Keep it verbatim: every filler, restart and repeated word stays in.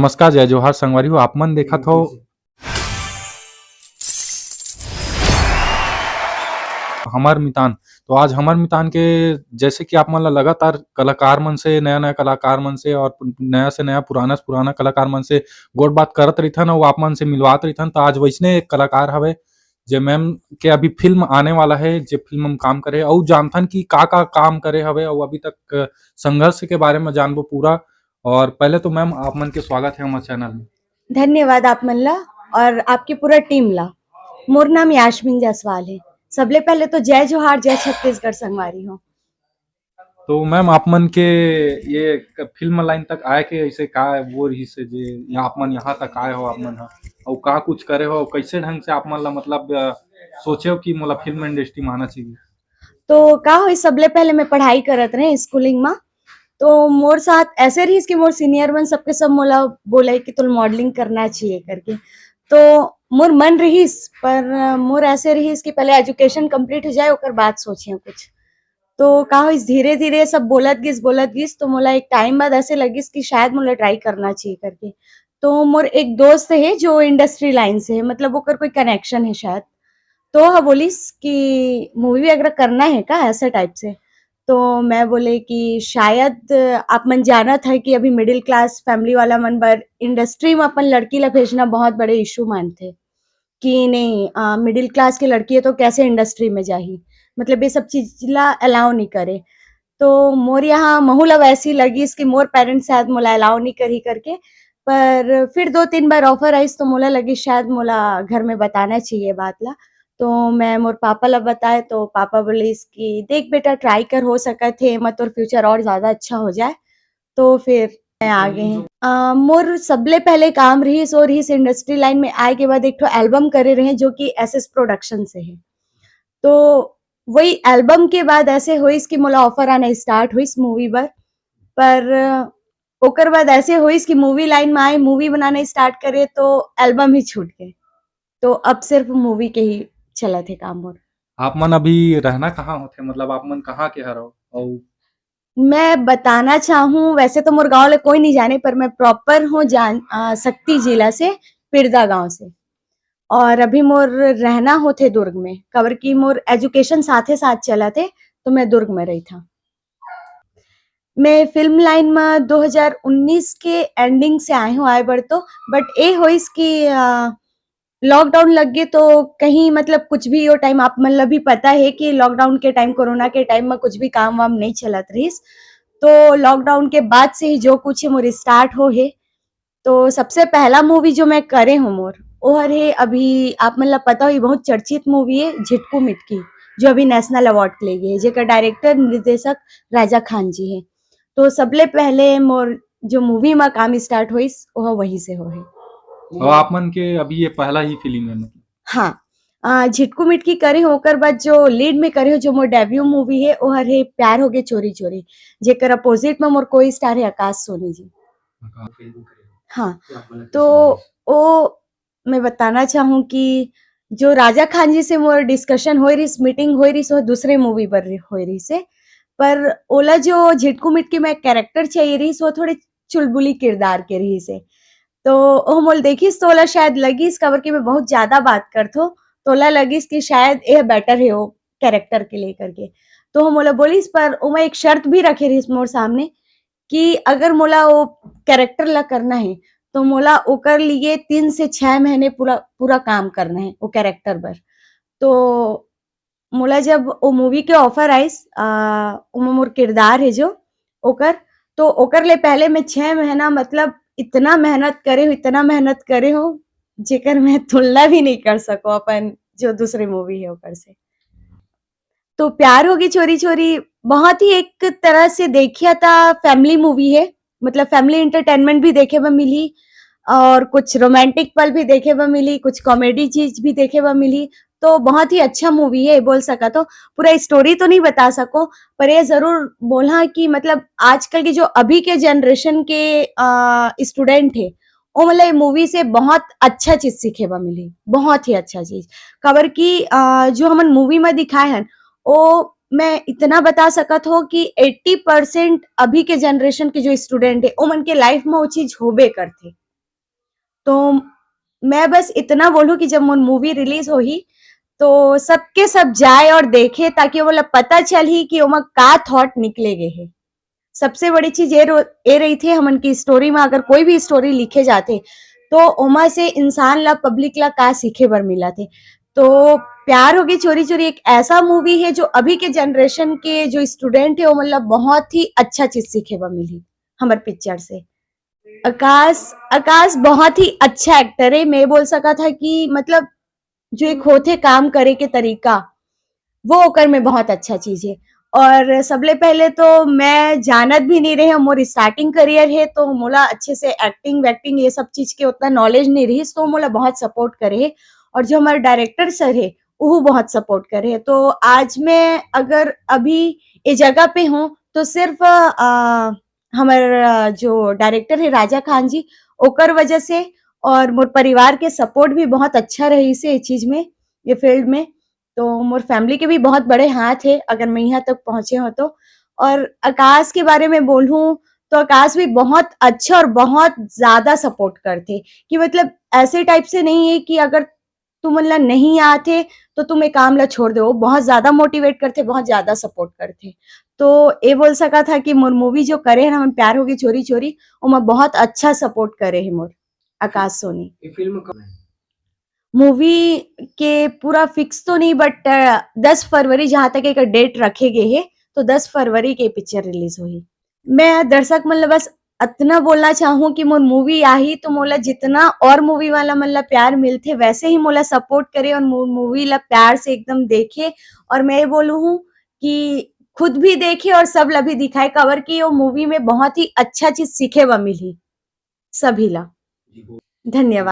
नमस्कार, जय जोहार संगवारी हो, आप मन देखत हो हमर मितान। तो आज हमर मितान के, जैसे कि आप मन ला लगातार कलाकार मन से, नया-नया कलाकार मन से और नया से नया, पुराना से पुराना कलाकार मन से गोठ बात करत रहिथन अउ आप मन से मिलवात रहिथन, तो आज वैसने एक कलाकार हवे, जे मैम के अभी फिल्म आने वाला है, जे फिल्म में काम करे, अउ जानथन कि का-का काम करे हवे अउ अभी तक संघर्ष के बारे में जानबो पूरा। और पहले तो मैम, आप मन के स्वागत है हमर चैनल में। धन्यवाद आप मन ला और आपके पूरा टीम ला। मोर नाम यास्मीन जायसवाल है। सबले पहले तो जय जोहार, जय छत्तीसगढ़ संगवारी हो। तो मैम, आप मन के ये क-, फिल्म लाइन तक आए के ऐसे का वो रहिस हे जे यहाँ आप मन यहाँ तक आए हो आप मन ह? अउ का कुछ करे हो? कैसे ढंग से आप मन ला मतलब, अ, सोचे हो कि मोला फिल्म इंडस्ट्री में आना चाहिए? तो का होइस, सबले पहले मैं पढ़ाई करत रहें स्कूलिंग में, तो मोर साथ ऐसे रहिस कि मोर सीनियर मन सबके सब मोला बोले कि तोला मॉडलिंग करना चाहिए करके। तो मोर मन रहिस, पर मोर ऐसे रहिस कि पहले एजुकेशन कंप्लीट हो जाए, ओकर बाद सोचिया कुछ। तो का होइस, धीरे-धीरे सब बोलत गिस, बोलत गिस, तो मोला एक टाइम बाद ऐसे लगिस कि शायद मोला ट्राई करना चाहिए करके। तो मोर एक दोस्त हे जो इंडस्ट्री लाइन से हे, मतलब ओकर कोई कनेक्शन हे शायद। तो ओह बोलिस कि मूवी वगैरह करना हे का, ऐसे टाइप से। तो मैं बोले कि शायद आप मन जानत हे कि अभी मिडिल क्लास फैमिली वाला मन बर इंडस्ट्री में अपन लड़की ला भेजना बहुत बड़े इशू मानथे। कि नहीं, अ, मिडिल क्लास के लड़की है तो कैसे इंडस्ट्री में जाही, मतलब ये सब चीज ला अलाउ नहीं करे। तो मोर यहाँ महू ला वैसी लगिस कि मोर पेरेंट्स शायद मोला अलाउ नहीं करही करके, पर फिर दो तीन बार ऑफर आइस तो मोला लगिस शायद मोला घर में बताना चाहिए बात ला। तो मैं मोर पापा ला बताए तो पापा बोलिस कि देख बेटा, ट्राई कर, हो सकत हे एमा तोर फ्यूचर और ज्यादा अच्छा हो जाए। तो फिर मैं आ गे हूँ। अ, मोर सबले पहले काम रहिस, वो रहिस इंडस्ट्री लाइन में आए के बाद एक ठो एल्बम करे रहे जो कि एसएस प्रोडक्शन से हे। तो वही एल्बम के बाद ऐसे होइस कि मोला ऑफर आना स्टार्ट होइस मूवी बर, पर ओकर बाद ऐसे होइस कि मूवी लाइन में आए, मूवी बनाना स्टार्ट करे तो एल्बम ही छूट गए। तो अब सिर्फ मूवी के ही चलत हे काम मोर। आप मन अभी रहना कहाँ होथे, मतलब आप मन कहाँ के हरो? अउ मैं बताना चाहूँ, वैसे तो मोर गाँव ले कोई नहीं जाने, पर मैं प्रॉपर हूँ जान, अ, सक्ती जिला से, पिरदा गाँव से। और अभी मोर रहना होथे दुर्ग में, काबर कि मोर एजुकेशन साथे साथ चलत हे, तो मैं दुर्ग में रहिथंव। मैं फिल्म लाइन में दो हज़ार उन्नीस के एंडिंग से आए हूँ आए बर तो, बट ए होइस कि, अ, लॉकडाउन लग गे तो कहीं मतलब कुछ भी, वो टाइम आप मन ला भी पता है कि लॉकडाउन के टाइम, कोरोना के टाइम में कुछ भी काम वाम नहीं चलत रहिस। तो लॉकडाउन के बाद से ही जो कुछ है मोर स्टार्ट हो हे। तो सबसे पहला मूवी जो मैं करे हूँ मोर, वो हर है अभी आप मन ला पता होही, बहुत चर्चित मूवी है झिटकू मिटकी, जो अभी नेशनल अवार्ड के लिए गई है, जेकर डायरेक्टर निर्देशक राजा खान जी है। तो सबले पहले मोर जो मूवी में काम स्टार्ट होइस, वो वहीं से हो है। और आप मन के अभी ये पहला ही फिल्म है मतलब? हाँ, अ, झिटकू मिटकी करे हो, ओकर बाद जो लीड में करे हो, जो मोर डेब्यू मूवी है, वो हर है प्यार हो गए चोरी चोरी, जेकर अपोजिट में मोर कोई स्टार है आकाश सोनी जी। आकाश। हाँ, तो वो मैं बताना चाहूँ कि जो राजा खान जी से मोर डिस्कशन होए रहिस, मीटिंग होए रहिस, वो दूसरे मूवी पर रहि-, होए रहिस हे। पर ओला जो झिटकू मिटकी में कैरेक्टर चाहिए रहिस, वो थोड़े चुलबुली किरदार के रहिस हे। तो ओह मोल देखिस, तो ओला शायद लगिस, काबर कि मैं बहुत ज्यादा बात करथो, तो ओला लगिस कि शायद यह बेटर है वो कैरेक्टर के लेकर के। तो हम ओला बोलिस, पर ओमा एक शर्त भी रखे रहिस मोर सामने कि अगर मोला वो कैरेक्टर ला करना है, तो मोला ओकर लिए तीन से छह महीने पूरा, पूरा काम करना है वो कैरेक्टर बर। तो मोला जब वो मूवी के ऑफर आइस, आ, ओमा मोर किरदार है जो ओकर, तो ओकर ले पहले मैं छह महीना मतलब इतना मेहनत करे हूँ, इतना मेहनत करे हूँ, जेकर मैं तुलना भी नहीं कर सको अपन जो दूसरे मूवी है ओकर से। तो प्यार होगी चोरी चोरी बहुत ही एक तरह से देखिया त फैमिली मूवी है, मतलब फैमिली एंटरटेनमेंट भी देखे बर मिली और कुछ रोमांटिक पल भी देखे बर मिली, कुछ कॉमेडी चीज भी देखे बर मिली। तो बहुत ही अच्छा मूवी है, बोल सका तो। पूरा स्टोरी तो नहीं बता सको, पर ये जरूर बोला कि मतलब आजकल के जो अभी के जनरेशन के, अ, स्टूडेंट है, वो मतलब ये मूवी से बहुत अच्छा चीज सीखे बर मिली, बहुत ही अच्छा चीज। काबर कि, अ, जो हमन मूवी में दिखाए हन, वो मैं इतना बता सकत हो कि एट्टी परसेंट अभी के जनरेशन के जो स्टूडेंट है, ओमन के लाइफ में वो चीज होबे करथे। तो मैं बस इतना बोलूँ कि जब मोर मूवी रिलीज होही, तो सबके सब जाए और देखे, ताकि ओला पता चलही कि ओमा का थॉट निकले गे हे। सबसे बड़ी चीज ये रो-, ये रहिथे, हमन की स्टोरी में अगर कोई भी स्टोरी लिखे जाथे, तो ओमा से इंसान ला, पब्लिक ला का सीखे बर मिलथे। तो प्यार होगे चोरी चोरी एक ऐसा मूवी हे, जो अभी के जनरेशन के जो स्टूडेंट हे, ओमन ला बहुत ही अच्छा चीज सीखे बर मिलही हमर पिक्चर से। आकाश, आकाश बहुत ही अच्छा एक्टर हे। मैं बोल सकत हँव कि मतलब जो एक होथे काम करे के तरीका, वो ओकर में बहुत अच्छा चीज हे। और सबले पहले तो मैं जानत भी नहीं रहे, मोर स्टार्टिंग करियर हे, तो मोला अच्छे से एक्टिंग वैक्टिंग ये सब चीज के उतना नॉलेज नहीं रहिस, तो मोला बहुत सपोर्ट करे हे। और जो हमारे डायरेक्टर सर हे, उहू बहुत सपोर्ट करे हे। तो आज मैं अगर अभी ये जगह पे हूँ, तो सिर्फ अ, हमर अ, जो डायरेक्टर हे राजा खान जी, ओकर वजह से, और मोर परिवार के सपोर्ट भी बहुत अच्छा रहिस हे ये चीज में, ये फील्ड में। तो मोर फैमिली के भी बहुत बड़े हाथ हे, अगर मैं यहाँ तक पहुँचे हँव तो। और आकाश के बारे में बोलूँ, तो आकाश भी बहुत अच्छा और बहुत ज्यादा सपोर्ट करथे, कि मतलब ऐसे टाइप से नहीं हे कि अगर तुमन ला नहीं आत हे, तो तुम ये काम ला छोड़ दे। वो बहुत ज्यादा मोटिवेट करथे, बहुत ज्यादा सपोर्ट करथे। तो ये बोल सकत हँव कि मोर मूवी जो करे हे ना, हमन प्यार होगे चोरी चोरी, ओमा बहुत अच्छा सपोर्ट करे हे मोर आकाश सोनी। ये फिल्म कब है? मूवी के पूरा फिक्स तो नहीं, बट दस फरवरी जहाँ तक एक डेट रखे गे हे, तो दस फरवरी के पिक्चर रिलीज होही। मैं दर्शक मन ला बस अतना बोलना चाहूँ कि मोर मूवी आही, तो मोला जितना और मूवी वाला मन ला प्यार मिलथे, वैसे ही मोला सपोर्ट करे और मो-, मूवी ला प्यार से एकदम देखे। और मैं ये बोलूँ हूँ कि खुद भी देखे और सब ला भी दिखाए, काबर कि वो मूवी में बहुत ही अच्छा चीज सीखे बर मिलही सभी ला। धन्यवाद।